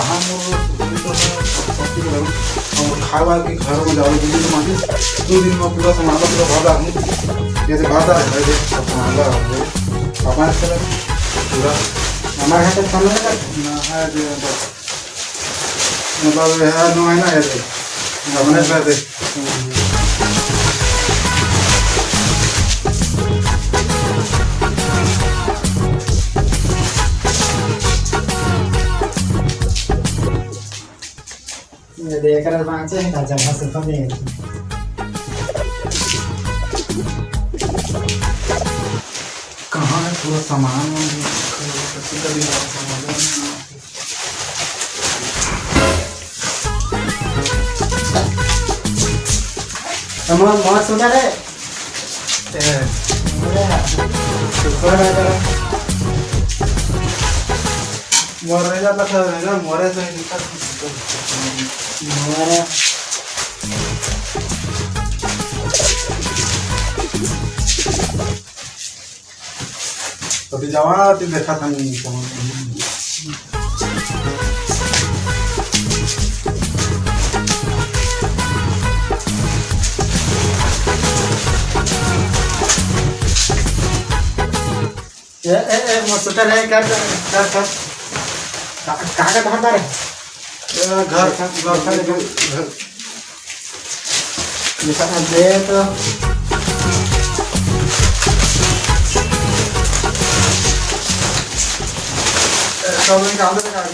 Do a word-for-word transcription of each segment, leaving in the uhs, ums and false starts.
हाँ, मोर सुबह तो है, सब चीज रहू। और खाए वाए के घर में जाओ, दो दिन में मांगे, दो दिन में पूरा सामान ला पूरा भर डालूं। ये तो भर डाल, भाई, देख, सब सामान ला, भाई। अपना से पूरा। हमारे यहाँ पे खाना है? ना, है, जो बस। मतलब, ये है, नो है ना, ये देख। अपने से दे। ये देख रहे, बाँचे हैं, जगह से तो नहीं है। कहाँ है पूरा सामान? कभी कभी सामान। सामान बहुत सुंदर है। ए, अरे यार, ऊपर आ जा। मोरे जाता था ना, मोरे से निकल। मोरे। अभी जवान आती देखा था नहीं, जवान। ए, ए, ए, मोर सुटर है, कर, कर, कर, कर। का-, कहाँ का धारदार है? ए, घर, घर, घर, घर। निकाल दे तो। ए, सब निकाल दे, निकाल दे।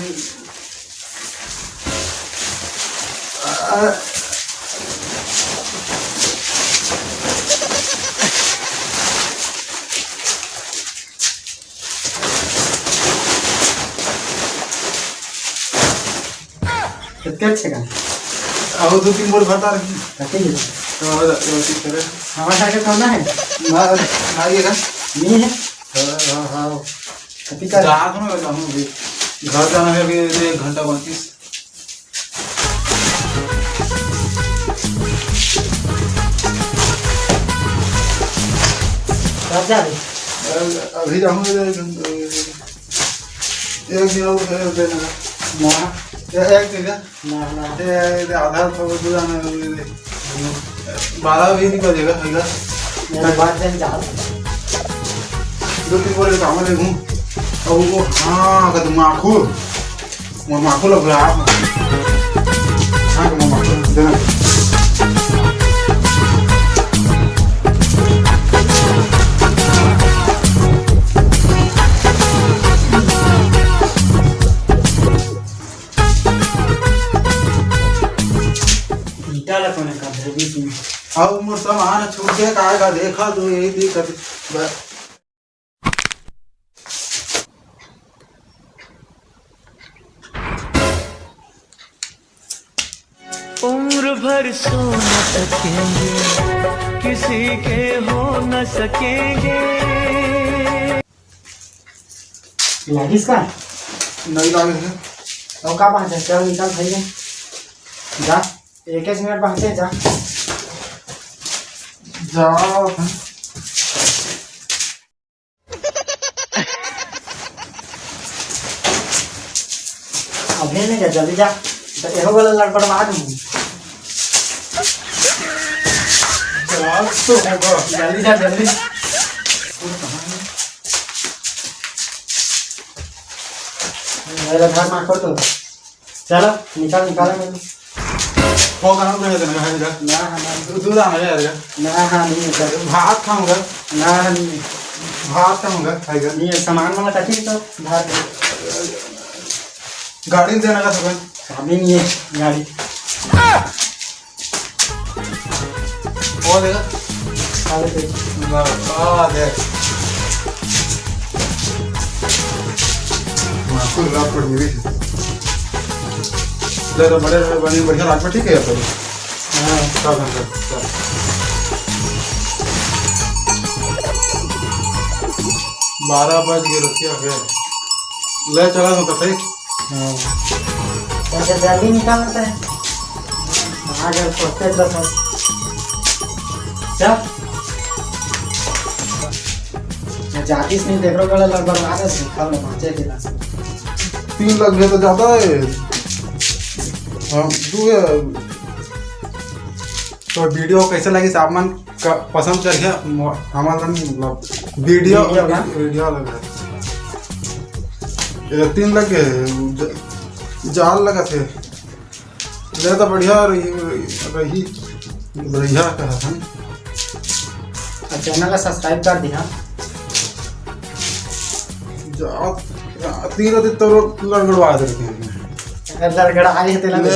तो क्या अच्छे का? अब दो तीन बोर भरता रखी। रखेंगे। तो और गलती करे। हमारे साथ का ना है? ना, ना ये का? नहीं है। हाँ, हाँ, हाँ। कभी का? रात में बैठा हूँ अभी। घर जाना है अभी, एक घंटा बाकी। कब जा रहे? अभी जाऊंगा, एक दिन और दे देना। ना। ए-, एक दिन का? ना, ना। ए, ए, आधा तो दो जाना है, दे दे। बारह भी नहीं बजेगा, हैगा। मेरे बात जन जा। दो तीन बोले काम देखूं। अब वो, हाँ, का तुम आंखों। मोर माखो लग रहा है। हाँ, मोर माखो देना। ईटा ला कोने का धरबी तू? अब मोर सामान छूट के काहे का देखा तू, यही दिक्कत। ब- उम्र भर सो न सकेंगे, किसी के हो न सकेंगे। लागिस का? नहीं लागे है। तो का बात है? चल निकल भाई, जा। एक एक मिनट बाँचे, जा। जा। अभी नहीं जा, जल्दी जा। तो एहो वाला लड़बड़वा दूँ। जा तो होगा। जल्दी जा, जल्दी। मेरा घर में खोल दो। चलो, निकाल, निकाल, निकाल। वो कहाँ पे है तेरा घर का? ना, हाँ, ना। तू, तू जाना है यार? ना, हाँ, नहीं है, सर। भात खाऊंगा। ना, हाँ, नहीं है। भात खाऊंगा, खाएगा। नहीं है, सामान वाला काटी तो भात। गाड़ी देना का सब? अभी नहीं है, गाड़ी। वो देगा? खा लेते। ना, आ, देख। माकुल रात पर मिली थी। ले तो बड़े, बड़े, बड़े, बढ़िया रात में ठीक है यार। हाँ। चल, चल, चल, चल। बारह बज गए, रखिया है। ले चला तो ठीक। हाँ। तो जल्दी निकालना है। आ गया, सोचते तो था। चल। मैं जातीस नहीं देख रहा, गला लग बर्बाद है, सिखा लो, बाँचे के ना। तीन लाख में तो ज्यादा है। हम दू, तो वीडियो कैसे लगिस आप मन क-, पसंद करिहा। मो-, हमर मन मतलब वीडियो, वीडियो ना? वीडियो लगा। ये तीन लग गए, ज-, जाल लगा थे। ले तो बढ़िया रही, रही, बढ़िया कहा हम। और चैनल ला सब्सक्राइब कर दिहा। जा, तीन दिन तो लड़गड़वा दे रहे हैं। अगर लड़गड़ा आए है तेला ले,